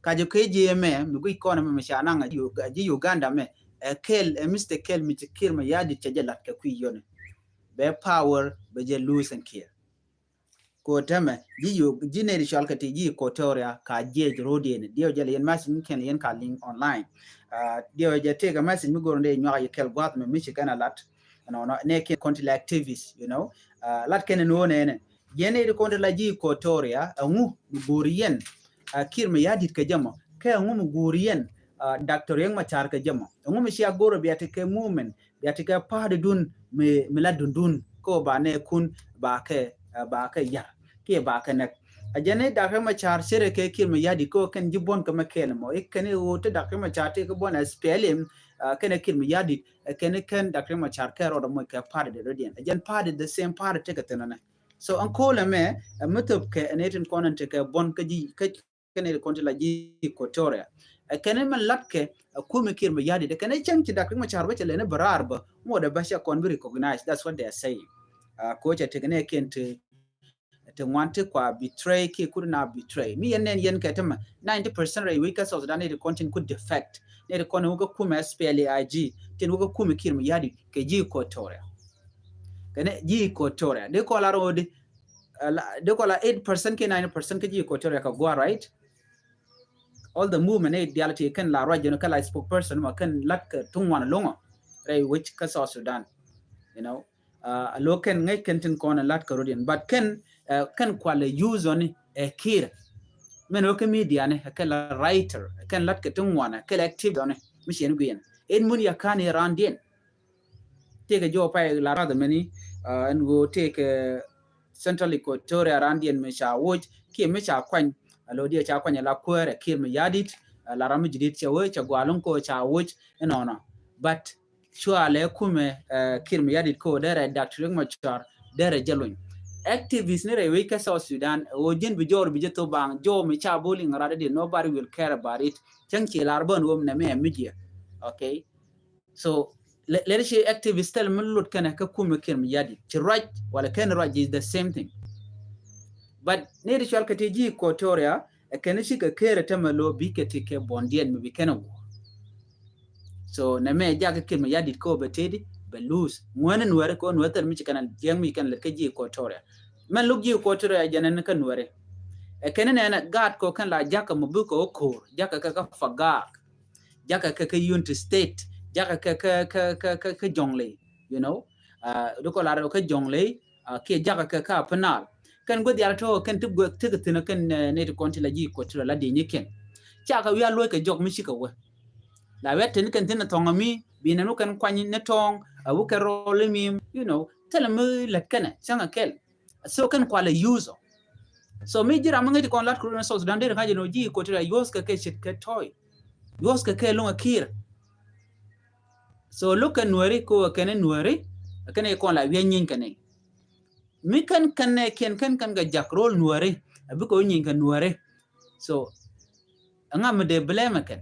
Ka jɛ kɛ ji̱ mɛ mi guic kɔn mɛ mi ca naŋ a ji̱ Uganda mɛ, ɛ kɛl, ɛ Mister Kɛl mi ci Kiir Mayardit cɛ jɛ lat kɛ kui̱ yɔni. Bɛ power bɛ jɛ lose ɛn Kiir. Ko tɛmɛ ji̱ nɛy ti cɔal kɛ ti ji̱ Equatoria ka jiɛc ro̱diɛn. Diɛw jɛ lɛ yɛn message mi kɛn lɛ yɛn ka liŋ online. Diɛw jɛ tëëkɛ message mi go̱r ni dee nyuak yɛ kɛl gua̱th mɛ mi ci kɛn a lat. Nɔnɔ nɛ kɛn kɔn ti la activist, you know. Lat kɛn ni wä nɛnɛ. Jɛ nɛy ti kɔn ti la ji̱ Equatoria ɛŋu mi go̱r yɛn Kiir Mayardit kɛ jɛ mɔ, kɛ ɛŋu mi go̱r yɛn Doctor Riek Machar kɛ jɛ mɔ? Ɛŋu mi cia go̱r bia ti kɛ movement, bia ti kɛ party dun mi la dundun ko ba nɛ kun ba kɛ, ba kɛ yar kiɛ ba kɛ nɛk? A jɛ ni Doctor Riek Machar cɛrɛ kɛ Kiir Mayardit ko kɛn ji̱ buɔ̱n kɛ mɛ kɛɛl mɔ, ik kɛn i ɣöö ti Doctor Riek Machar ti kɛ buɔ̱n SPLM kɛn ɛ Kiir Mayardit, kɛn i kɛn Doctor Riek Machar kɛ rɔɔdɛ mɔ kɛ party de rɔdiɛn. A jɛn party the same party ti kɛ thin nɛ. So ɛn ko̱l ɛmɛ ɛ mi thop kɛ ɛn itin kɔn ɛn ti kɛ buɔ̱n kä ji̱ kä kɛn itin kɔn ti la ji̱ Equatoria. Ɛ kɛn itin mɛn lat kɛ ɛ kumɛ Kiir Mayardit ɛ kɛn itin cäŋ ci Doctor Riek Machar bä cɛ lɛni bɛ raar bä ŋuɔt ɛ bä cɛ kɔn bi recognize. That's what they are saying. Ko cɛ tek nɛ kɛn ti ti ŋuan ti kua betray kiɛ kut na betray. Mi yɛn nɛn yɛn kɛ ti mɛ ninety percent rɛy wec kä South Sudan nɛy ti kɔn tin ku defect, nɛy ti kɔn wä kä kumɛ SPLA-IG, tin wä kä kumɛ Kiir Mayardit kɛ ji̱ Equatoria. Kɛnɛ ji̱ Equatoria di kɔla rodi di kɔla eight percent kiɛ ninety percent kä ji̱ Equatoria kɛ gua, right? All the movement nɛy dial ti kɛn la ruac jɛn kɛ la spokesperson ma kɛn lat kɛ tuŋ wan loŋɔ rɛy wec kä South Sudan, you know. A lo kɛn ŋäc kɛn tin kɔn lat kɛ rodiɛn, but kɛn kɛn kualɛ use ɔni ɛ Kiir. Mɛn wä kɛ media ni kɛ la writer kɛn lat kɛ tin ŋuanɛ kɛ la active ɔni mi ciɛn guiɛn in mun ya kan i randiɛn. Tëëkɛ jɔw pay la rath mɛni ɛn ɣöö tëëkɛ Central Equatoria randiɛn mi ca woc kiɛ mi ca kuany. A lo diɛ ca kuany la kuäär ɛ Kiir Mayardit, la ram mi jidit cɛ wee cɛ gualun ko ca woc inɔnɔ. But cua lɛ kumɛ Kiir Mayardit ko derɛ Doctor Riek Machar derɛ jɛ luny. Activist ni rɛy wec kä South Sudan ɣöö ji̱n bi jɔɔr bi jɛ thop baŋ jɔɔr mi ca bol in rat di, nobody will care about it. Cäŋ ci lar bän wom nɛ mi ɛ media. Okay. So lɛ ci activist thil mi lut kɛnɛ kä kumɛ Kiir Mayardit ci ruac wala kɛn ruac is the same thing. But ni di cual kɛ ti ji̱ Equatoria ɛ kɛn ci kɛ kɛɛrɛ tämɛ lo bi kɛ ti kɛ buɔndiɛn mi bi kɛn a guɔ. So nɛ mɛ jak kɛ Kiir Mayardit kɛ wä bɛ tëëdi bɛ lose ŋuɛni nuɛri kɛ wä nuɛri thil mi ci kɛn a jiɛŋ mi kɛn lɛ kɛ ji̱ Equatoria. Mɛn luk ji̱ Equatoria jɛn ɛn kä nuɛri. Ɛ kɛn nɛ nɛ gaat kɛ wä kɛn la jakä mɔ bi kɛ wä ko̱o̱r jakä kɛ kä Fagak. Jakä kɛ kä Unity State, jakä kɛ kä kä kä kä kä Jonglei, you know. Di kɔ lar kɛ Jonglei kiɛ jakä kɛ kä Upper Nile. Kɛn gueth yal tɔ kɛn ti gueth ti kɛ thin kɛn ni ti kɔn ti la ji̱ Equatoria la di nyi kɛn. Ca kɛ wial luɔc kɛ jɔk mi ci kɛ wä. La wial tin kɛn thin thɔŋ mi bi nɛn wä kɛn kuany ni tɔŋ a wä kɛ rɔl mi, you know, thil mi lät kɛnɛ cäŋ a kɛl. So kɛn kualɛ use. So mi ji̱ ram mi ŋäc ti kɔn lat kɛ run South Sudan deri ŋa̱c ni ji̱ Equatoria use kɛ kɛ cit kɛ toy. Use kɛ kɛ luŋ a Kiir. So look kɛ nuɛri ko kɛn nuɛri kɛn kɔn la wiɛ nyiny kɛn. Mi kɛn kɛn kiɛn kɛn kɛn kɛ jak rol nuɛri a bi kɛ wä nyiny kɛ nuɛri. So ɛŋa mi dee blame kɛn?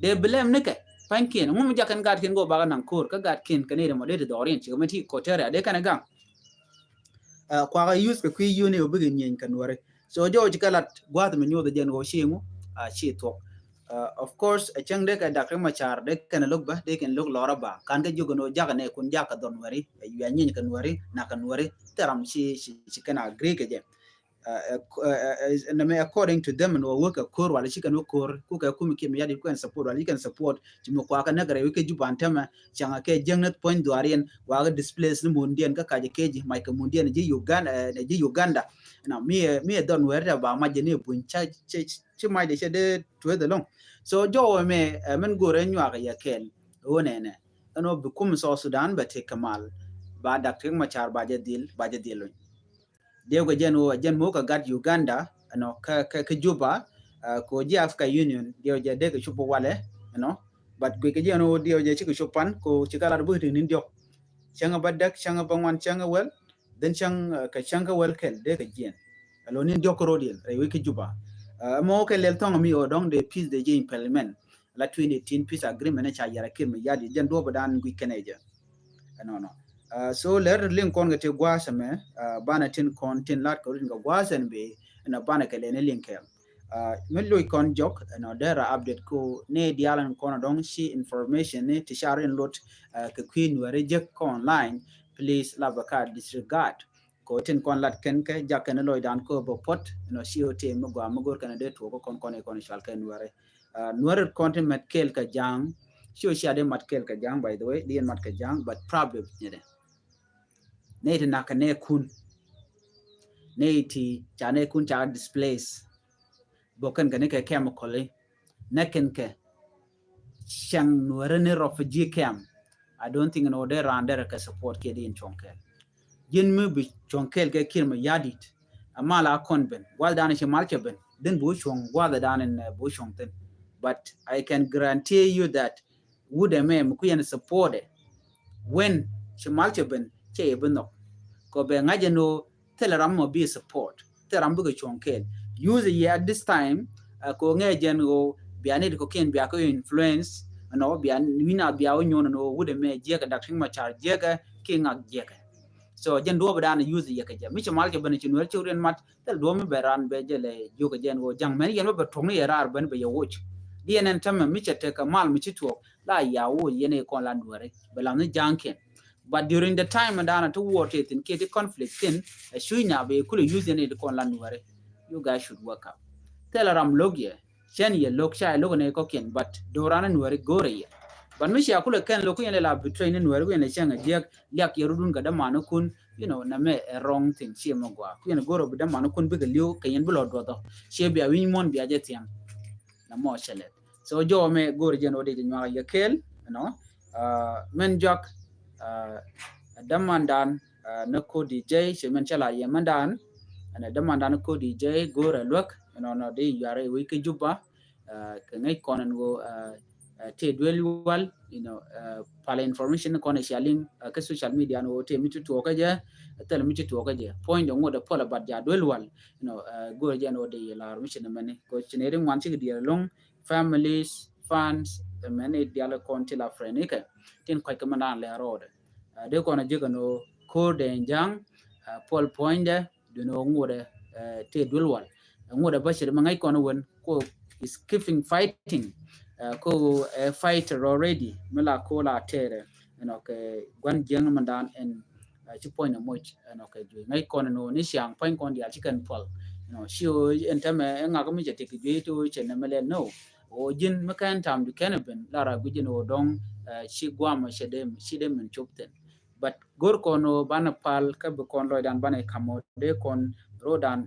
Dee blame ni kɛ pa̱nykiɛn. Ŋu mi jakɛn gaatkiɛn go̱ bakä naŋ ko̱r kä gaatkiɛn kɛn i̱ rɛmɔ dee ti dhɔriɛn cikɛ mi ti Equatoria dee kɛn ɛ gaŋ. Kuakä use kɛ kui̱ yuni ɔ bikɛ nyieeny kɛ nuɛri. So jɔw cikɛ lat gua̱th mi nyuɔth jɛn ɣöö ci ŋu a ci thuɔk. Of course ɛ cäŋ dee kɛ Doctor Riek Machar dee kɛn lo̱k bä dee kɛn lo̱k lɔrä ba kan kɛ jiök ɛn ɣöö jakɛ nɛ kun jakɛ dhɔr nuɛri ɛ yuɛ nyieeny kɛ nuɛri nak kɛ nuɛri. Thil ram ci ci kɛn agree kɛ jɛ. Nɛmɛ according to them ni wä wä kɛ ko̱r wala ci kɛn wä ko̱r ku kɛ kumi Kiir Mayardit ku kɛn support wala ci kɛn support ci mi kuakä näk rɛy wä kɛ Juba ɛn tämɛ. Cäŋ kɛ jiäŋ ni puɔ̱ny dhuaar yɛn wakä displace ni mundiɛn kä kacɛ kɛ ji̱ mac kɛ mundiɛn ji̱ Uganda, ji̱ Uganda. Na mi mi dhɔn wɛr tɛ ba mac jɛ ni buny ca ci mac de cɛ dee tueth ɛlɔŋ. So jɔwɛ mɛ mɛn go̱rɛ nyuak yɛ kɛɛl. Ɣöö nɛnɛ ɛn ɣöö bi kum South Sudan bɛ tëk kɛ mal ba Doctor Riek Machar ba jɛ dhil ba jɛ dhil luny. Diɛw kɛ jɛn wä jɛn muk kɛ gat Uganda ɛnɔ kɛ kɛ Juba. Kɛ ji̱ Africa Union diɛw jɛ dee kɛ cup walɛ ɛnɔ. But guic kɛ jɛn wä diɛw jɛ cikɛ cup pan kɛ cikɛ lat buk ti ni̱n diɔk. Cäŋ bä däk cäŋ bä ŋuan cäŋ wäl. Then cäŋ kɛ cäŋ kɛ wäl kɛl dee kɛ jiɛn. Alo ni̱n diɔk kɛ ro̱diɛn rɛy wec kɛ Juba. Ɛmɔ kɛ lɛl thɔŋ mi ɔ dɔŋ dee peace dee ji̱ implement. La twenty eighteen peace agreement ni ca yɛr a Kiir Mayardit jɛn duɔ̱p dan guic kɛnɛ jɛ. Ɛnɔnɔ. So lɛr liŋ kɔn kɛ ti gua̱a̱th ɛmɛ banɛ tin kɔn tin lat kɛ rin kɛ gua̱a̱th ɛn bee. ɛnɔ banɛ kɛ lɛni liŋ kɛɛl. Mi loc kɔn jɔk ɛnɔ dera update ko ni dial ɛn kɔn dɔŋ ci information ni ti car in lot kɛ kui̱ Nuɛri jek kɔn online, please la bɛ ka disregard. Ko tin kɔn lat kɛn kɛ jak kɛn lɔcdan ko bɛ puɔt ɛnɔ ci o tëë mi gɔaa mi go̱r kɛn dee tuɔk kɔn kɔn ikɔn cual kɛ Nuɛri. Nuɛri kɔn ti mat kɛɛl kɛ ja̱a̱ŋ. Ci o cia dee mat kɛɛl kɛ ja̱a̱ŋ, by the way, dee mat kɛ ja̱a̱ŋ, but problem nyɛ dɛ. Nɛy ti nak kɛ nɛɛkun, nɛy ti ca nɛɛkun ca displace. Bok kɛn kɛ ni kɛ chemical, nɛ kɛn kɛ cɛŋ Nuɛri ni refugee camp. I don't think ni wä dee raan derɛ kɛ support kiɛ di in cuɔ̱ŋ kɛɛl. Ji̱n mi bi cuɔ̱ŋ kɛɛl kɛ Kiir Mayardit, a mal a kɔn ben, gua̱th dan ci mal cɛ ben, then bi wä cuɔ̱ŋ gua̱th dan in bi wä cuɔ̱ŋ thin. But I can guarantee you that wut ɛmɛ mi ku yɛn support ɛ, when ci mal cɛ ben cɛ yɛ bi nhɔk. Kɔ bɛ ŋa̱c ɛn ɣöö thilɛ ram mɔ bi support, thilɛ ram bikɛ cuɔ̱ŋ kɛɛl. Use yɛ at this time, kɔ ŋɛ jɛn ɣöö bia nit kɔ kiɛn bia kɛ influence ɛnɔ, bia wi̱na bia wä nyuɔn ɛn ɣöö wut ɛmɛ jiɛkɛ Doctor Riek Machar jiɛkɛ kiɛ ŋak jiɛkɛ. So jɛn duɔɔp dan use yɛ kɛ jɛ mi ci mal cɛ ben ci Nuɛr ci riɛn mat. Thil duɔ̱ɔ̱m mi bɛ raan bɛ jɛ lɛ jiök ɛ jɛn ɣöö ja̱ŋ mɛn yɛn bä bɛ tuɔ̱ŋni yɛ raar ben bɛ yɛ woc. Diɛn ɛn tämɛ mi cɛ tekɛ mal mi ci tuɔɔk la ya woc yɛn ɛ kɔn la Nuɛri bɛ lam ni ja̱ŋkiɛn. But during the time da̱a̱n ti war tëë thi̱n kiɛ ti conflict thi̱n, ɛ cuc na bɛ kulɛ use yɛn ɛ ti kɔn la Nuɛri. You guys should wake up. Thil ram lo̱k yɛ cɛn yɛ lo̱k ca yɛ lo̱k ni kɔ̱kiɛn, but do̱ran ni Nuɛri go̱o̱rɛ yɛ. But mi cia kulɛ kɛn lo̱k ku yɛn lɛ la betray ni Nuɛri ku yɛn lɛ cɛŋ ɛ diɛk liak yɛ rudun kɛ dämanikun, you know, na mɛ ɛ wrong thing, ciɛ mɛ gua. Ku yɛn go̱o̱rɛ bi dämanikun bikɛ li̱w kɛ yɛn bi lɔ duɔthɔ. Ciɛ bia wi̱ny muɔ̱n bia jɛ thiaŋ. Na mɔ cɛ lɛt. So jɔwä mɛ go̱o̱rɛ jɛn wä dee jɛ nyuak yɛ kɛɛl, you know. Mɛn jɔak dämandan ni Kodi Jay, ciɛ mɛn cɛ la yɛ mɛndan. Ɛn dämandan ni Kodi Jay go̱o̱rɛ luäk, you know, nɔ dee yuarɛ wi̱i̱ kä Juba. Kɛ ŋäc kɔn ɛn ɣöö tëë duel wal, you know, pal information kɔn ɛ cia liŋ kä social media ɛn ɣöö tëë mi ci tuɔɔkä jɛ, thil mi ci tuɔɔkä jɛ. Point ɛ ŋot ɛ pɔl ɛ bat ja duel wal, you know, go̱o̱rɛ jɛ ɛn ɣöö dee yɛ la̱r mi ci ni mɛni. Kɛ ci ni ri ŋuan cikɛ diɛɛr lo̱ŋ, families, fans, mɛni dial kɔn ti la friend ikɛ tin kɔc kɛ mɛn daan lɛ rɔɔdɛ. Dee kɔn ɛ jek ɛn ɣöö ko̱r dee ja̱ŋ, pɔl puɔ̱nydɛ, duno ŋuɔdɛ tëë duel wal. Ŋuɔdɛ bä cɛ dɛ mɛ ŋäc kɔn wen ko is keeping fighting. Ko ɛ fighter already mi la ko la tɛɛrɛ, you know, kɛ gua̱n jiäŋ mɛ daan ɛn ci puɔ̱ny nɛ moc, you know, kɛ juey ŋäc kɔn ɛn ɣöö ni ciaŋ puɔ̱ny kɔn diaal ci kɛn puɔl. You know, ci ɣöö ɛn tämɛ ɛ ŋak mi cɛ tëk juey ti ɣöö cɛ nɛ mɛ lɛ no. Ɣöö ji̱n mi kɛn tam di kɛn ɛ ben la ra gui̱c ɛn ɣöö dɔ̱ŋ ci guamɔ cɛ dee ci dee min cop thin. But go̱r kɔn ɣöö banɛ pal kä bi kɔn lɔcdan banɛ ka̱m ɣöö dee kɔn ro̱dan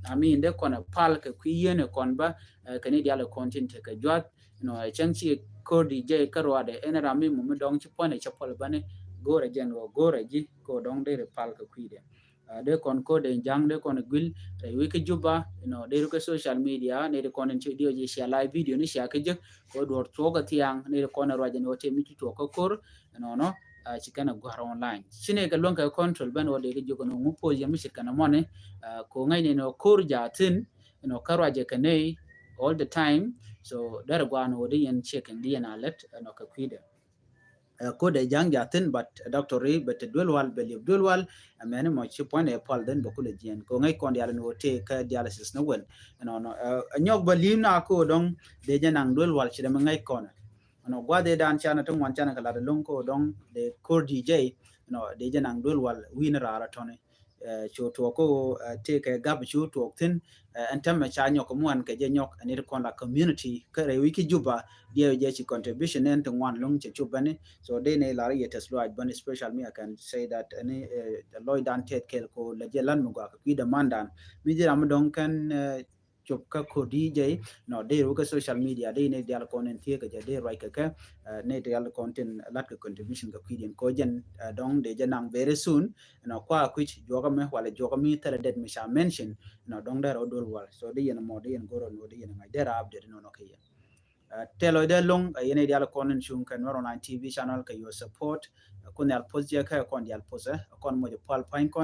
I mean dee kɔn ɛ pal kɛ kui̱ yieen ɛ kɔn bä kɛ ni dial ɛ kɔn tin tekɛ juath. You know, cäŋ ci Kodi Jay kä ruadɛ ɛn ram mi mumi dɔŋ ci puɔ̱nɛ cɛ puɔl bäni go̱rɛ jɛn ɣöö go̱rɛ ji̱ kɛ ɣöö dɔŋ dee ri pal kɛ kui̱dɛ. Dee kɔn Kodi Ja̱ŋ dee kɔn ɛ guil rɛy wi̱i̱ kä Juba, you know, dee ri kä social media ni dee kɔn in ci diɔ ji̱ cia live video ni cia kä jek kɛ ɣöö duɔr tuɔɔk kä thiaŋ ni dee kɔn ɛ ruac ɛn ɣöö tëë mi ci tuɔɔk kä ko̱r. Nɔnɔ ci kɛn a gua̱r online. Ci ni kɛ luäŋ kɛ control ben wä dee kɛ jiök ni ŋu pos yɛ mi cit kɛn a mɔni. Ko ŋäc ni nɔ ko̱r ja thin, you know, kä ruacɛ kɛ ney all the time. So derɛ gua̱a̱n wä di yɛn checking di yɛn a lät, you know, kɛ kui̱dɛ. Ko̱r dee ja̱ŋ ja thin, but doctor ri bɛ te duel wal, bɛ liep duel wal. Ɛmɛni mɔ ci puɔ̱ny ɛ pal dhin bɛ kulɛ jiɛn. Ko ŋäc kɔn dial ni wä tëë kä dialysis ni wen. Nɔnɔ a nyɔk bɛ li̱m na ko dɔŋ dee jɛ naŋ duel wal ci dɛ mi ŋäc kɔn. Ɛnɔ gua̱dhi dan canɛ ti ŋuan canɛ kɛ lat ɛlɔ̱ŋ ko dɔŋ dee Kodi Jay, ɛnɔ dee jɛ naŋ duel wal wi̱n raar ɛ tɔni. Cu tuɔɔk ko tëëkɛ gap cu tuɔɔk thin. Ɛn tämɛ ca nyɔk kɛ muan kɛ jɛ nyɔk ɛn it kɔn la community kä rɛy wi̱c ki Juba. Diɛ jɛ ci contribution ɛn ti ŋuan lo̱ŋ cɛ cu bäni. So dee ni lar yɛ tɛth luaac bäni special mi I can say that ɛni lɔcdan tɛth kɛl ko lɛ jɛ lan mi gɔaa kɛ kui̱ dämandan mi ji̱ ram mi dɔŋ kɛn cop kä Kodi Jay, nɔ dee ru kä social media dee ni dial kɔn in thiek kɛ jɛ dee ruac kɛ kɛ ni dial kɔn tin lat kɛ contribution kɛ kui̱diɛn ko jɛn dɔŋ dee jɛ naŋ very soon. Nɔ kua kui̱c juɔkä mi wala juɔkä mi thilɛ det mi ca mention, nɔ dɔŋ dee rɔ dol wal. So dee yɛn mɔ dee yɛn goro nɔ dee yɛn ŋa̱c dee rɔ update nɔ nɔ kɛ yɛn. Tɛlɔ dee loŋ yɛn dial kɔn in cuŋ kɛ Nuer Online T V channel kɛ your support. Kun dial post jɛ kɛ kɔn dial post kɔn mɔ jɛ pal pany kɔn